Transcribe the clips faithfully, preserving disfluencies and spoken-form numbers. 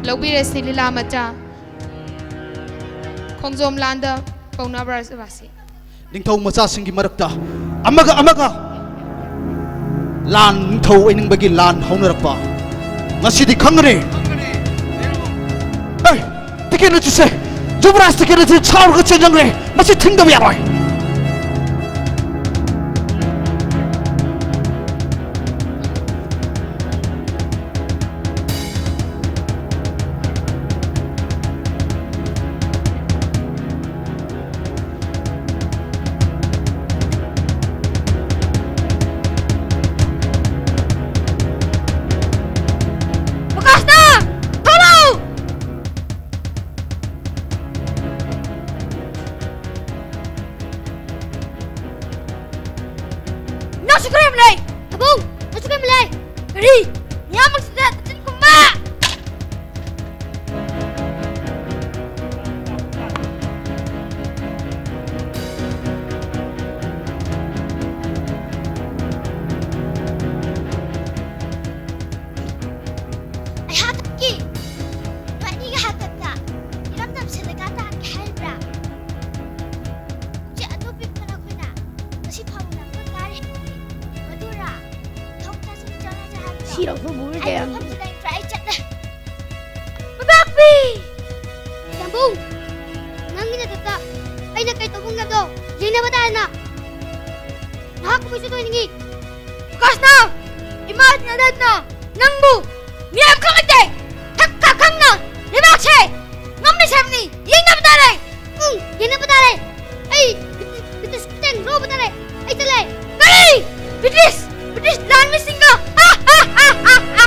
ꯂꯧꯕꯤꯔꯁꯤ ꯂꯤꯂꯥ ꯃꯆꯥ ꯈꯣꯡꯖꯣꯝ ꯂꯥꯟꯗ ꯄꯥꯎꯅꯥ ꯕ꯭ꯔꯖꯕꯥꯁꯤ꯫ ꯅꯤꯡꯊꯧ ꯃꯆꯥꯁꯤꯡꯒꯤ ꯃꯔꯛꯇ ꯑꯃꯒ ꯑꯃꯒ ꯂꯥꯟ, ꯅꯤꯡꯊꯧ ꯑꯣꯏꯅꯤꯡꯕꯒꯤ ꯂꯥꯟ ꯍꯧꯅꯔꯛꯄ ꯉꯁꯤꯗꯤ ꯈꯪꯒꯅꯤ꯫ ꯑꯦ, ꯇꯤꯀꯦꯠ ꯑꯁꯤꯁꯦ ꯌꯨꯕꯔꯥꯖ ꯇꯤꯀꯦꯠ ꯑꯁꯤ ꯁꯥꯎꯔꯒ ꯆꯦꯟꯖꯪꯈ꯭ꯔꯦ꯫ ꯃꯁꯤ ꯊꯤꯡꯗꯕ ꯌꯥꯔꯣꯏ꯫ ꯄ꯭ꯔꯀꯥꯁꯅ! ꯊꯣꯛꯂꯛꯎ! ꯅꯪꯁꯨ ꯈꯔ ꯌꯥꯝ ꯂꯩ! ꯊꯕꯧ! ꯅꯪꯁꯨ ꯈꯔ ꯌꯥꯝ ꯂꯩ! ꯀꯔꯤ? ꯃꯤꯌꯥꯝꯃꯛꯁꯤꯗ ꯇꯠꯁꯤꯟ ꯈꯨꯝꯕ! ꯑꯩꯍꯥꯛꯀꯤ ꯅꯣꯏ ꯑꯅꯤꯒꯤ ꯍꯥꯛꯇꯛꯇ ꯏꯔꯝꯗꯝꯁꯦ ꯂꯩꯀꯥ ꯇꯥꯍꯟꯒꯦ ꯍꯥꯏꯔꯤꯕ꯭ꯔꯥ? ꯍꯧꯖꯤꯛ ꯑꯗꯨ ꯄꯤꯛꯄ ꯅꯈꯣꯏꯅ ꯉꯁꯤ ꯐꯥꯎꯕ ꯂꯝꯕ ꯀꯥꯔꯤ ꯍꯥꯏꯕꯗꯤ ꯃꯗꯨꯔꯥ? ꯊꯣꯡ ꯆꯥꯁꯤꯟ ꯆꯠꯂꯁꯦ ꯍꯥꯏꯕꯗꯣ? ꯁꯤ ꯂꯧꯊꯣꯛ ꯃꯨꯔꯦ ꯑꯩ ꯀꯌꯥꯝ ꯃꯐꯝꯁꯤꯗ ꯂꯩꯇ꯭ꯔꯦ, ꯑꯩ ꯆꯠꯂꯦ꯫ ꯃꯕꯥꯛꯄꯤ! ꯌꯥꯝꯕꯨꯡ, ꯅꯪꯒꯤ ꯅꯊꯛꯇ ꯑꯩꯅ ꯀꯩ ꯇꯧꯕ ꯉꯝꯒꯗ꯭ꯔꯣ? ꯌꯦꯡꯅꯕ ꯇꯥꯔꯦꯅ꯫ ꯅꯍꯥꯛ ꯀꯨꯝꯍꯩꯁꯨ ꯇꯣꯏꯅꯤꯡꯉꯤ꯫ ꯀ꯭ꯔꯤꯁꯅ! ꯏꯃꯥ ꯅꯔꯦꯟꯅ ꯅꯪꯕꯨ ꯃꯤꯔꯥꯏꯕꯛ ꯈꯪꯍꯟꯗꯦ! ꯊꯛ ꯊꯛ ꯈꯪꯅ ꯂꯩꯕꯥꯛꯁꯦ ꯉꯝꯃꯤ ꯁꯥꯕꯅꯤ! ꯌꯦꯡꯅꯕ ꯇꯥꯔꯦ! ꯎꯝ, ꯌꯦꯡꯅꯕ ꯇꯥꯔꯦ! ꯑꯩ ꯕ꯭ꯔꯤꯇꯤꯁ ꯈꯨꯠꯇꯦꯡ ꯂꯧꯕ ꯇꯥꯔꯦ! ꯑꯩ ꯆꯠꯂꯦ! ꯀꯔꯤ? ꯕ꯭ꯔꯤꯇꯤꯁ! ꯕ꯭ꯔꯤꯇꯤꯁ ꯂꯥꯟꯃꯤꯁꯤꯡꯒ! ꯍꯥ, ꯍꯥ, ꯍꯥ, ꯍꯥ, ꯍꯥ!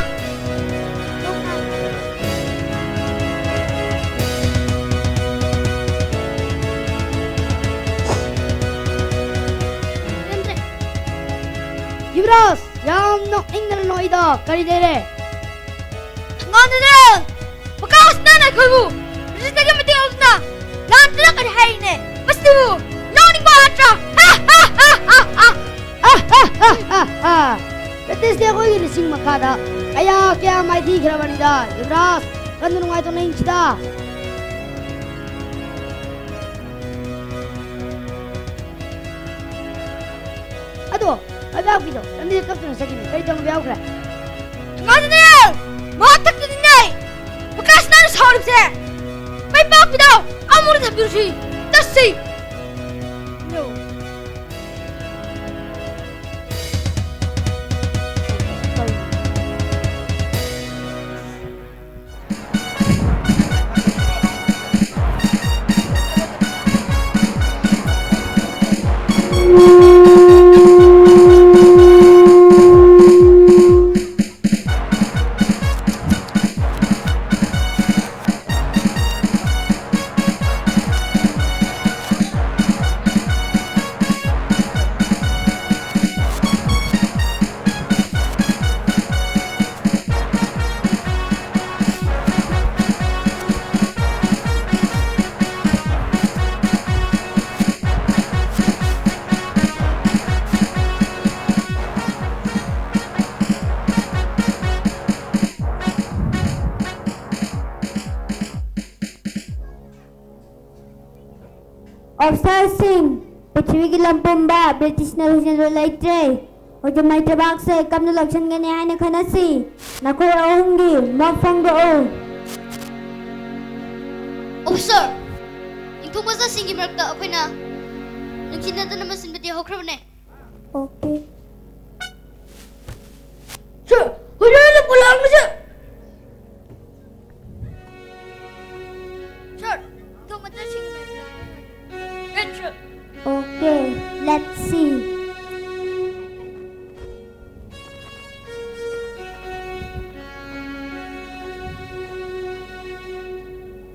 ꯂꯩꯔꯝꯗ꯭ꯔꯦ꯫ ꯌꯨꯕꯔꯥꯖ! ꯌꯥꯝ ꯅꯣꯛꯅꯤꯡꯗꯅ ꯅꯣꯛꯏꯗ, ꯀꯔꯤ ꯂꯩꯔꯦ? ꯊꯣꯡꯒꯥꯟꯗꯨꯗ ꯄ꯭ꯔꯀꯥꯁꯅ ꯑꯩꯈꯣꯏꯕꯨ ꯕ꯭ꯔꯤꯇꯤꯁꯇꯒꯤ ꯃꯇꯦꯡ ꯂꯧꯗꯨꯅ ꯂꯥꯟ ꯇꯨꯔꯛꯀꯅꯤ ꯍꯥꯏꯔꯤꯅꯦ꯫ ꯃꯁꯤꯕꯨ ꯅꯣꯛꯅꯤꯡꯕ ꯅꯠꯇ꯭ꯔꯥ? ꯍꯥ, ꯍꯥ, ꯍꯥ, ꯍꯥ, ꯍꯥ! ꯕ꯭ꯔꯤꯇꯤꯁꯇꯤ ꯑꯩꯈꯣꯏꯒꯤ ꯂꯤꯁꯤꯡ ꯃꯈꯥꯗ ꯀꯌꯥ ꯀꯌꯥ ꯃꯥꯏꯊꯤꯈ꯭ꯔꯕꯅꯤꯗ, ꯌꯨꯕꯔꯥꯖ꯫ ꯀꯟꯅ ꯅꯨꯡꯉꯥꯏꯇꯅ ꯏꯪꯁꯤꯗ꯫ ꯑꯗꯣ, ꯂꯩꯕꯥꯛꯄꯤꯗꯣ ꯂꯝꯕꯤꯗ ꯀꯞꯇꯨꯅ ꯆꯠꯈꯤꯅꯦ꯫ ꯀꯔꯤ ꯇꯧꯅꯕ ꯌꯥꯎꯈ꯭ꯔꯦ? ꯉꯥꯏꯗꯅꯦ! ꯃꯊꯛꯇꯗꯤꯅꯦ! ꯄ꯭ꯔꯀꯥꯁꯅ ꯁꯥꯎꯔꯤꯕꯁꯦ! ꯃꯩ ꯄꯥꯛꯄꯤꯗꯣ ꯑꯃꯨꯛ ꯊꯝꯕꯤꯔꯨꯁꯤ! ꯆꯠꯁꯤ! ꯑꯣꯐꯤꯁꯥꯔꯁꯤꯡ, ꯄ꯭ꯔꯤꯊꯤꯕꯤꯒꯤ ꯂꯝ ꯄꯨꯝꯕ ꯕ꯭ꯔꯤꯇꯤꯁꯅ ꯂꯣꯏꯁꯤꯟꯕ ꯂꯩꯇ꯭ꯔꯦ꯫ ꯍꯧꯖꯤꯛ ꯃꯩ ꯇꯕꯥꯛꯁꯦ ꯀꯝꯅ ꯂꯧꯁꯤꯟꯒꯅꯤ ꯍꯥꯏꯅ ꯈꯟꯅꯁꯤ꯫ ꯅꯈꯣꯏ ꯑꯍꯨꯝꯒꯤ ꯃꯣꯠ ꯐꯣꯡꯗꯣꯛꯎ꯫ ꯑꯣꯐꯤꯁꯥꯔ, ꯅꯤꯡꯊꯧ ꯃꯆꯥꯁꯤꯡꯒꯤ ꯃꯔꯛꯇ ꯑꯩꯈꯣꯏꯅ ꯅꯨꯡꯁꯤꯅꯗꯅ ꯃꯁꯤꯟꯕꯗꯤ ꯍꯧꯈ꯭ꯔꯕꯅꯦ꯫ ꯑꯣꯀꯦ꯫ ꯁꯥꯔ, ꯍꯨꯏꯔꯥꯟꯅ ꯄꯣꯂꯥꯡꯕꯁꯦ! ꯁꯥꯔ, ꯅꯤꯡꯊꯧ ꯃꯆꯥꯁꯤꯡꯒꯤ ꯃꯔꯛꯇ ꯌꯦꯠꯁꯨ꯫ Okay, let's see.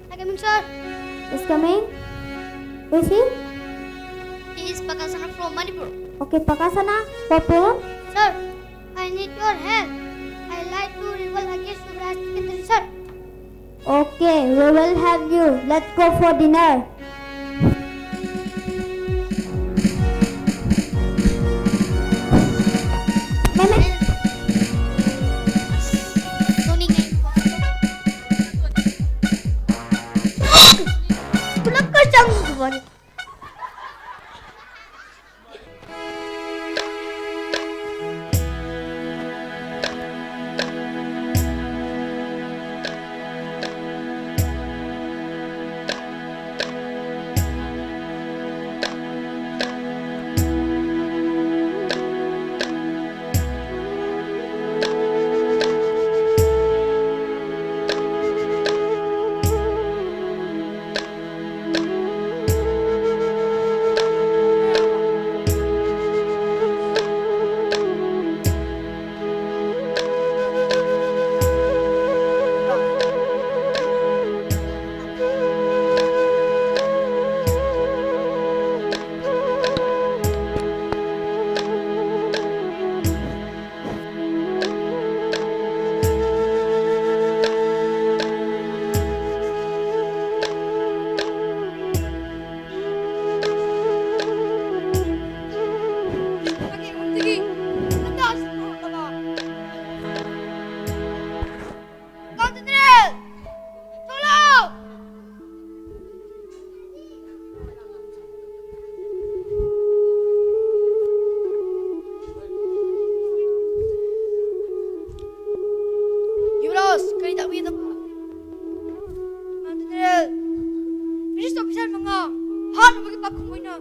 Hi, coming, sir. Is coming. Who is he? He is Pakasana from Manipur. Okay, Pakasana, Papun. Sir, I need your help. I like to rebel against Yuvraj Secretary, sir. Okay, we will help you. Let's go for dinner. Mehmet. Tuning ay. ꯄꯤꯗꯕ꯫ ꯃꯥꯟꯇꯅꯔꯦꯜ, British officer ꯃꯉꯥ ꯐꯥꯅꯕꯒꯤ ꯄꯥꯈꯨꯝ ꯑꯣꯏꯅ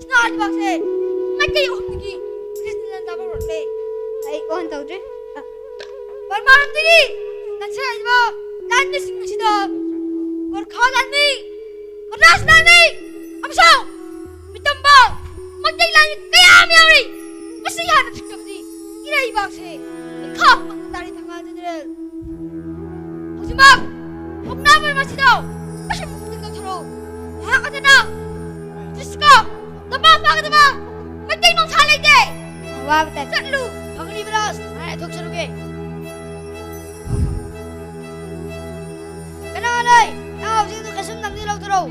ꯁꯤꯅꯥ ꯂꯩꯕꯥꯛꯁꯦ ꯃꯥꯏꯀꯩ ꯑꯍꯨꯝꯗꯒꯤ ꯕ꯭ꯔꯤꯇꯤꯁꯅ ꯂꯥꯟꯗꯥꯕ ꯍꯧꯔꯛꯂꯦ꯫ ꯑꯩ ꯑꯣꯟ ꯇꯧꯗ꯭ꯔꯤ꯫ ꯕꯔꯃꯥꯔꯣꯝꯗꯒꯤ ꯂꯥꯟꯁꯤꯜꯂꯛꯂꯤꯕ ꯂꯥꯟꯃꯤꯁꯤꯡ ꯑꯁꯤꯗ ꯒꯣꯔꯈꯥ ꯂꯥꯟꯃꯤ, ꯃꯗ꯭ꯔꯥꯁ ꯂꯥꯟꯃꯤ ꯑꯃꯁꯨꯡ ꯃꯤꯇꯝꯕ ꯃꯩꯇꯩ ꯂꯥꯟꯃꯤ ꯀꯌꯥ ꯑꯃ ꯌꯥꯎꯔꯤ꯫ ꯃꯁꯤ ꯍꯥꯟꯅ ꯊꯤꯡꯖꯕꯗꯤ ꯏꯔꯩꯕꯥꯛꯁꯦ ꯃꯤꯈꯥ ꯄꯪꯅ ꯇꯥꯔꯤ ꯊꯪꯒꯥꯜ ꯖꯦꯅꯦꯔꯦꯜ꯫ ꯍꯧꯖꯤꯛꯃꯛ ꯄꯥꯎꯅꯥ ꯕꯔꯃꯥꯁꯤꯗ ꯃꯁꯤ ꯃꯨꯛꯇ ꯇꯧꯊꯔꯣ꯫ ꯃꯍꯥꯛ ꯑꯗꯨꯅ ꯖꯤꯁꯀ ꯂꯝꯕꯥ ꯄꯥꯒꯗꯕ ꯃꯩꯇꯩ ꯅꯣꯡꯁꯥ ꯂꯩꯇꯦ꯫ ꯑꯋꯥꯕ ꯇꯥꯏ꯫ ꯆꯠꯂꯨ꯫ ꯐꯒꯅꯤ ꯕ꯭ꯔꯥꯁ, ꯑꯩ ꯊꯣꯛꯆꯔꯨꯒꯦ꯫ ꯀꯅꯥ ꯂꯩ? ꯅꯪ ꯍꯧꯖꯤꯛ ꯀꯩꯁꯨꯝ ꯅꯝꯗꯤ ꯂꯧꯊꯔꯣ꯫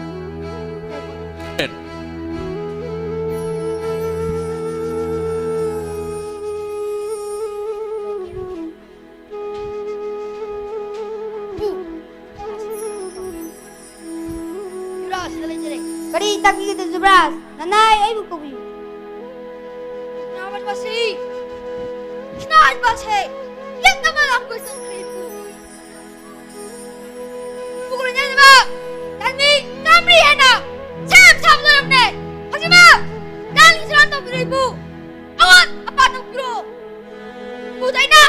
ꯌꯨꯕ꯭ꯔꯥꯖ, ꯁꯤꯗ ꯂꯩꯖꯔꯦ꯫ ꯀꯔꯤ ꯇꯥꯛꯄꯤꯒꯗꯕ ꯌꯨꯕ꯭ꯔꯥꯖ? ꯅꯅꯥꯏ ꯑꯩꯕꯨ ꯀꯧꯕꯤꯌꯨ꯫ ꯁꯤꯅꯥ ꯂꯩꯕꯥꯛꯁꯤ, ꯁꯤꯅꯥ ꯂꯩꯕꯥꯛꯁꯦ ꯌꯦꯛꯅꯕ ꯂꯥꯡꯕ ꯆꯠꯈ꯭ꯔꯦ ꯏꯄꯨ꯫ ꯏꯄꯨꯒ ꯂꯣꯏꯅꯅꯕ ꯂꯥꯟꯃꯤ ꯆꯥꯃꯔꯤ ꯍꯦꯟꯅ ꯁꯦꯝ ꯁꯥꯕ ꯂꯣꯏꯔꯕꯅꯦ꯫ ꯍꯧꯖꯤꯛꯃꯛ ꯂꯥꯟꯒꯤ ꯁꯦꯕꯥ ꯇꯧꯕꯤꯔꯣ ꯏꯄꯨ꯫ ꯑꯋꯥꯠ ꯑꯄꯥ ꯇꯧꯕꯤꯔꯣ꯫ ꯏꯄꯨꯗ ꯑꯩꯅ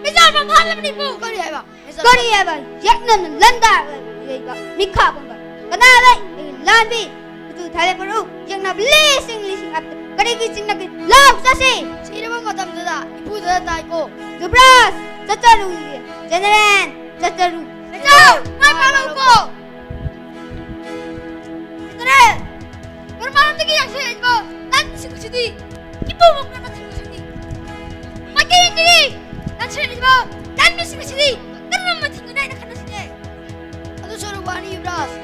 ꯃꯤꯖꯥꯜ ꯄꯝ ꯍꯥꯠꯂꯕꯅꯤ ꯏꯄꯨ꯫ ꯀꯔꯤ ꯍꯥꯏꯕ? ꯀꯔꯤ ꯍꯥꯏꯕ? ꯌꯦꯛꯅꯅ ꯂꯟꯗꯥ ꯂꯩꯕ ꯃꯤꯈꯥ ꯄꯪꯕ꯫ ꯀꯅꯥ ꯂꯩ? ꯑꯩꯒꯤ ꯂꯥꯟꯃꯤ꯫ ꯃꯇꯨ ꯊꯥꯔꯦ ꯃꯔꯨ ꯌꯦꯛꯅꯕ ꯂꯤꯁꯤꯡ ꯂꯤꯁꯤꯡ ꯍꯥꯞꯇꯦ꯫ ꯀꯔꯤꯒꯤ ꯆꯤꯡꯅꯒꯦ? ꯂꯥꯎ ꯆꯠꯁꯤ! ꯁꯤꯔꯕ ꯃꯇꯝꯗꯨꯗ ꯏꯄꯨꯗꯨꯗ ꯇꯥꯏꯀꯣ꯫ ꯌꯨꯕ꯭ꯔꯥꯖ, ꯆꯠꯆꯔꯨ꯫ ꯖꯦꯅꯦꯔꯦꯜ, ꯆꯠꯆꯔꯨ꯫ ꯃꯦꯖꯔ, ꯃꯥꯏ ꯄꯥꯛꯂꯛꯎꯀꯣ꯫ ꯖꯦꯅꯦꯔꯦꯜ, ꯕꯔꯃꯥꯔꯣꯝꯗꯒꯤ ꯌꯥꯡꯁꯤꯜꯂꯛꯏꯕ ꯂꯥꯟꯃꯤꯁꯤꯡ ꯑꯁꯤꯗꯤ ꯏꯄꯨ ꯃꯨꯛꯅ ꯊꯤꯡꯕꯁꯤꯡꯅꯤ꯫ ꯃꯥꯏꯀꯩ ꯑꯅꯤꯒꯤ ꯂꯥꯟꯁꯤꯜꯂꯛꯂꯤꯕ ꯂꯥꯟꯃꯤꯁꯤꯡ ꯑꯁꯤꯗꯤ ꯀꯔꯝꯅ ꯊꯤꯡꯒꯅꯤ ꯍꯥꯏꯅ ꯈꯟꯅꯁꯤꯒꯦ? ꯑꯗꯨ ꯁꯔꯨꯛ ꯋꯥꯅꯤ ꯌꯨꯕ꯭ꯔꯥꯖ,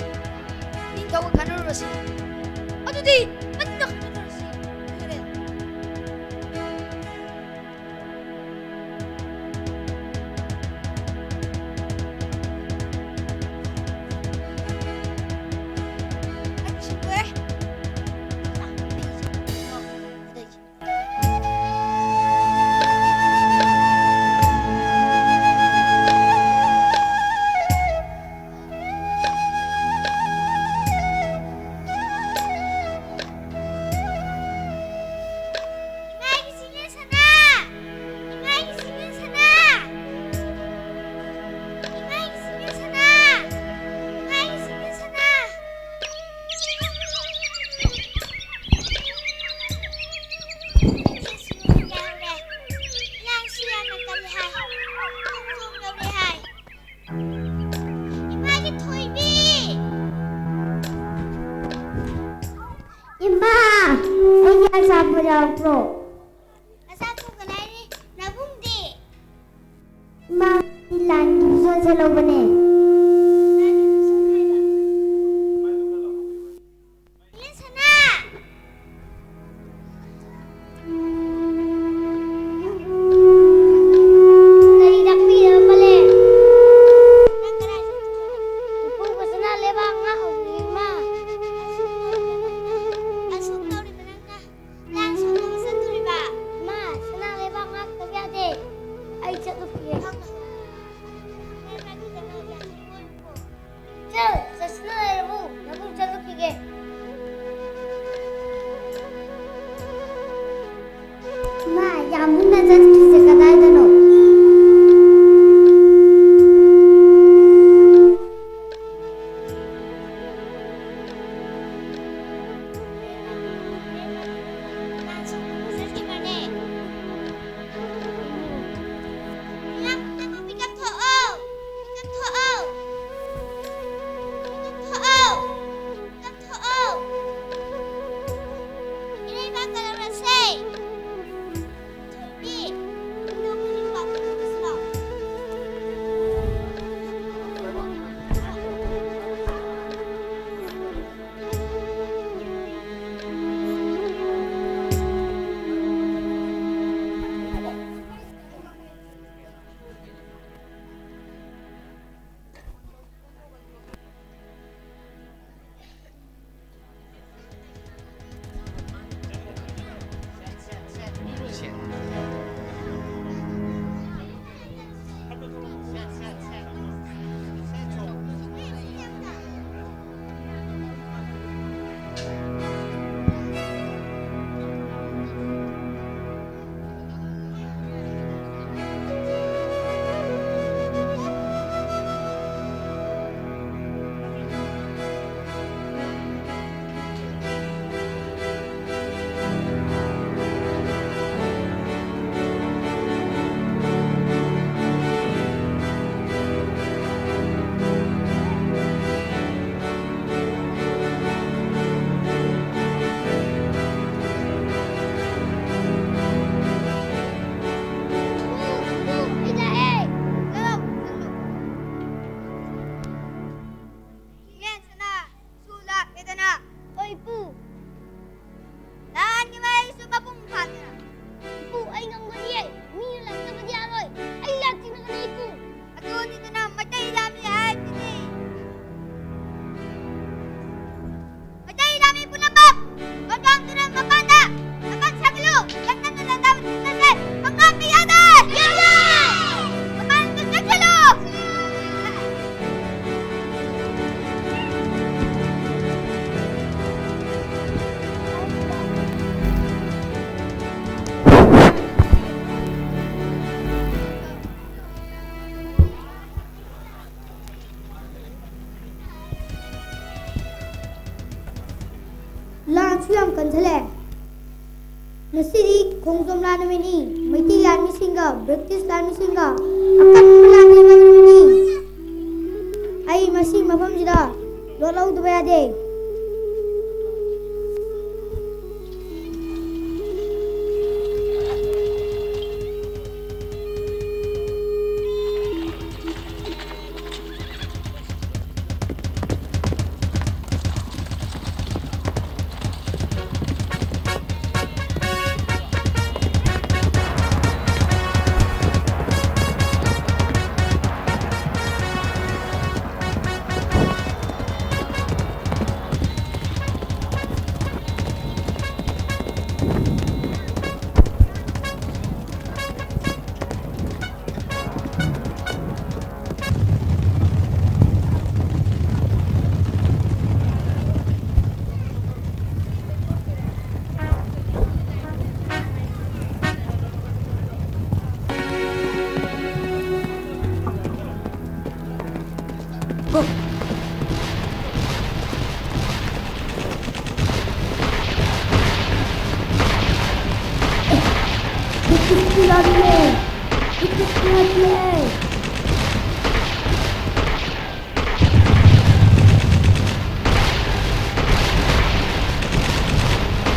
ꯅꯤꯡꯊꯧꯒ ꯈꯟꯅꯔꯨꯔꯁꯤ꯫ ꯑꯗꯨꯗꯤ ꯃꯇꯨꯡꯗ ꯈꯟꯅꯔꯁꯤ꯫ ꯖꯦꯅꯦꯔꯦꯜ꯫ ꯌꯥꯎꯔꯛꯄ꯭ꯔꯣ? ꯑꯆꯥꯄꯣꯠꯀ ꯂꯩꯔꯤ꯫ ꯅꯕꯨꯡꯗꯤ? ꯏꯃꯥ, ꯂꯥꯟ ꯗꯤꯕꯤꯖꯟ ꯆꯠꯍꯧꯕꯅꯦ꯫ ꯂꯥꯟ ꯗꯤꯕꯤꯖꯟ ꯍꯥꯏꯕ? ꯏꯅꯦ ꯁꯅꯥ! ꯀꯔꯤ ꯇꯥꯛꯄꯤꯔꯕ ꯂꯦ? ꯅꯪ ꯀꯗꯥꯏ ꯆꯠꯇꯣꯏꯅꯣ? ꯏꯄꯨꯒ ꯁꯅꯥ ꯂꯩꯕꯥꯛ ꯉꯥꯛ ꯍꯧꯔꯤ, ꯏꯃꯥ꯫ ꯑꯁꯨꯛ ꯇꯧꯔꯤꯕ ꯅꯪꯅ? ꯂꯥꯟ ꯁꯣꯛꯅꯕ ꯆꯠꯇꯣꯔꯤꯕ? ꯏꯃꯥ, ꯁꯅꯥ ꯂꯩꯕꯥꯛ ꯉꯥꯛꯇꯕ ꯌꯥꯗꯦ꯫ ꯑꯩ ꯆꯠꯂꯨꯈꯤꯒꯦ꯫ ꯆꯠ, ꯆꯠꯁꯤꯟꯅ ꯂꯩꯔꯝꯃꯨ꯫ ꯅꯕꯨꯡ ꯆꯠꯂꯨꯈꯤꯒꯦ꯫ ꯏꯃꯥ, ꯌꯥꯝꯕꯨꯡꯅ ꯆꯠꯈꯤꯁꯦ ꯀꯗꯥꯏꯗꯅꯣ? ꯁꯨ ꯌꯥꯝ ꯀꯟꯁꯤꯜꯂꯛꯑꯦ꯫ ꯉꯁꯤꯗꯤ ꯈꯣꯡꯖꯣꯝ ꯂꯥꯟ ꯅꯨꯃꯤꯠꯅꯤ꯫ ꯃꯩꯇꯩ ꯂꯥꯟꯃꯤꯁꯤꯡꯒ ꯕ꯭ꯔꯤꯇꯤꯁ ꯂꯥꯟꯃꯤꯁꯤꯡꯒ ꯑꯀꯟꯕ ꯂꯥꯟ ꯂꯩꯅꯕ ꯅꯨꯃꯤꯠꯅꯤ꯫ ꯑꯩ ꯃꯁꯤ ꯃꯐꯝꯁꯤꯗ ꯂꯣꯠꯍꯧꯗꯕ ꯌꯥꯗꯦ꯫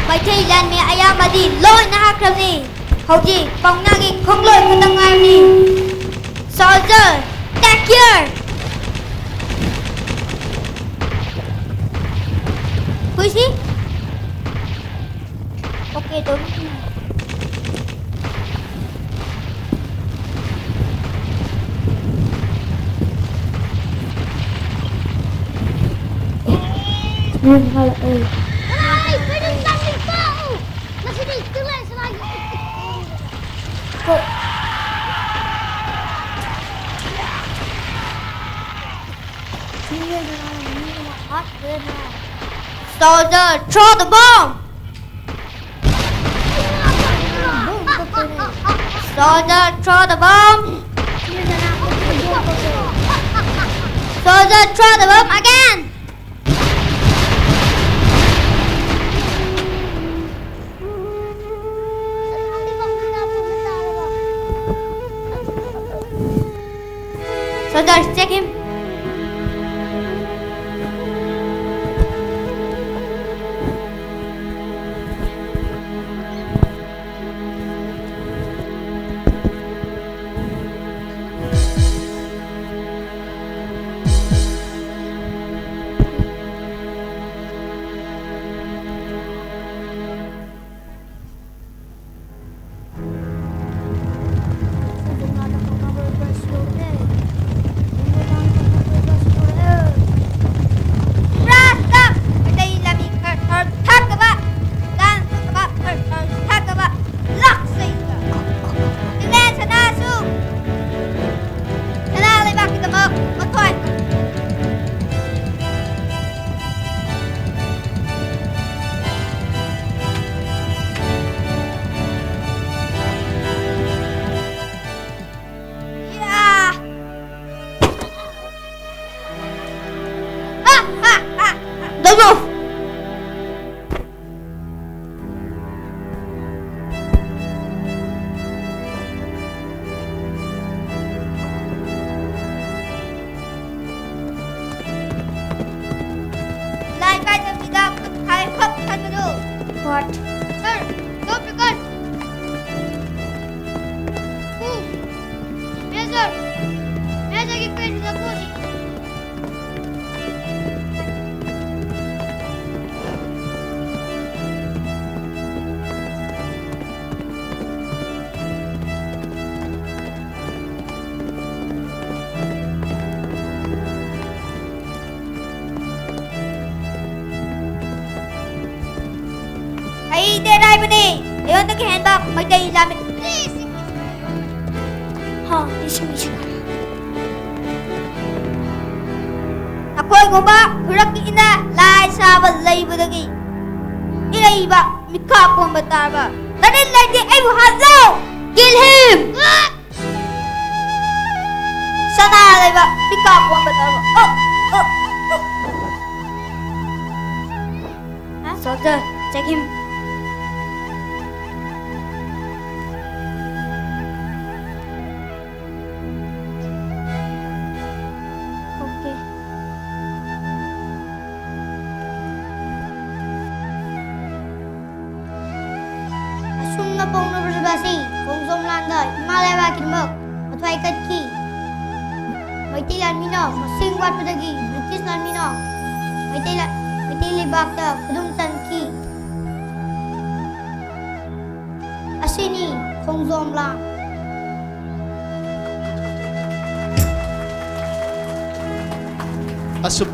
ꯃꯩꯇꯩ ꯂꯥꯟꯃꯤ ꯑꯌꯥꯝꯕꯗꯤ ꯂꯣꯏꯅ ꯍꯥꯠꯈ꯭ꯔꯕꯅꯤ꯫ ꯍꯧꯖꯤꯛ ꯄꯥꯎꯅꯥꯒꯤ ꯈꯣꯡꯂꯣꯏ ꯈꯛꯇ ꯉꯥꯏꯔꯕꯅꯤ꯫ Soldier, take care! ꯍꯨꯏꯁꯤ? Okay, don't. Soldier, throw the bomb! Soldier, throw the bomb! Soldier, throw the bomb again! Soldiers, check him. ꯁꯅꯥ ꯂꯩꯕꯥꯛꯀꯤꯗꯃꯛ ꯃꯊ꯭ꯋꯥꯏ꯫ ꯌꯥ! ꯍꯥ, ꯍꯥ, ꯍꯥ, ꯍꯥ꯫ ꯗꯣꯃꯣ! ꯂꯥꯏ ꯀꯥꯏꯗꯕꯤꯗ ꯈꯨꯠ ꯈꯥꯏ ꯐꯛ ꯊꯥꯡꯒꯠꯂꯨ꯫ What? Sir, don't be gone. Move. Major, Major, you crazy the police. ꯑꯩ ꯗꯦꯔꯥꯏꯕꯅꯤ꯫ ꯑꯩꯉꯣꯟꯗꯒꯤ ꯍꯦꯟꯕ ꯃꯩꯇꯩ ꯂꯥꯟꯃꯤ꯫ ꯍꯥ, ꯏꯁꯤꯡ, ꯏꯁꯤꯡ꯫ ꯅꯈꯣꯏꯒꯨꯝꯕ ꯈꯨꯔꯛꯀꯤ ꯏꯅ ꯂꯥꯏ ꯁꯥꯕ ꯂꯩꯕꯗꯒꯤ ꯏꯔꯩꯕ ꯃꯤꯈꯥ ꯄꯣꯟꯕ ꯇꯥꯔꯕ꯫ ꯇꯔꯦꯠ ꯂꯩꯇꯦ, ꯑꯩꯕꯨ ꯍꯥꯠꯂꯣ! Kill him! ꯁꯅꯥ ꯂꯩꯕ ꯃꯤꯈꯥ ꯄꯣꯟꯕ ꯇꯥꯔꯕ꯫ ꯑꯣ, ꯑꯣ, ꯑꯣ꯫ Soldier, check him. ꯑꯁꯤ ꯈꯣꯡꯖꯣꯝ ꯂꯥꯟꯗ ꯏꯃꯥ ꯂꯩꯕꯥꯛꯀꯤꯗꯃꯛ ꯃꯊ꯭ꯋꯥꯏ ꯀꯠꯈꯤ꯫ ꯃꯩꯇꯩ ꯂꯥꯟꯃꯤꯅ ꯃꯁꯤꯡ ꯋꯥꯠꯄꯗꯒꯤ ꯕ꯭ꯔꯤꯇꯤꯁ ꯂꯥꯟꯃꯤꯅ ꯃꯩꯇꯩ ꯂꯥ-, ꯃꯩꯇꯩ ꯂꯩꯕꯥꯛꯇ ꯈꯨꯗꯨꯝ ꯆꯟꯈꯤ꯫ ꯑꯁꯤꯅꯤ ꯈꯣꯡꯖꯣꯝ ꯂꯥꯟ꯫ ꯑꯁꯨꯝ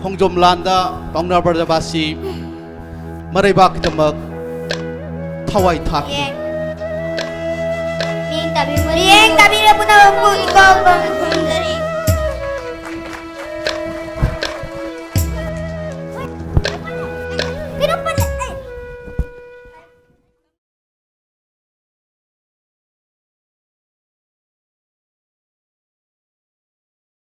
ꯈꯣꯡꯖꯣꯝ ꯂꯥꯟꯗ ꯄꯥꯎꯅꯥ ꯕ꯭ꯔꯖꯕꯥꯁꯤ ꯃꯔꯩꯕꯥꯛꯀꯤꯗꯃꯛ ꯊꯋꯥꯏ ꯊꯥꯈꯤ꯫ ꯌꯦꯡ-, ꯃꯤꯠꯌꯦꯡ ꯇꯥꯕꯤꯕ ꯃꯤꯠꯌꯦꯡ ꯇꯥꯕꯤꯔꯕ ꯄꯨꯝꯅꯃꯛꯄꯨ ꯏꯀꯣ ꯀꯣ-,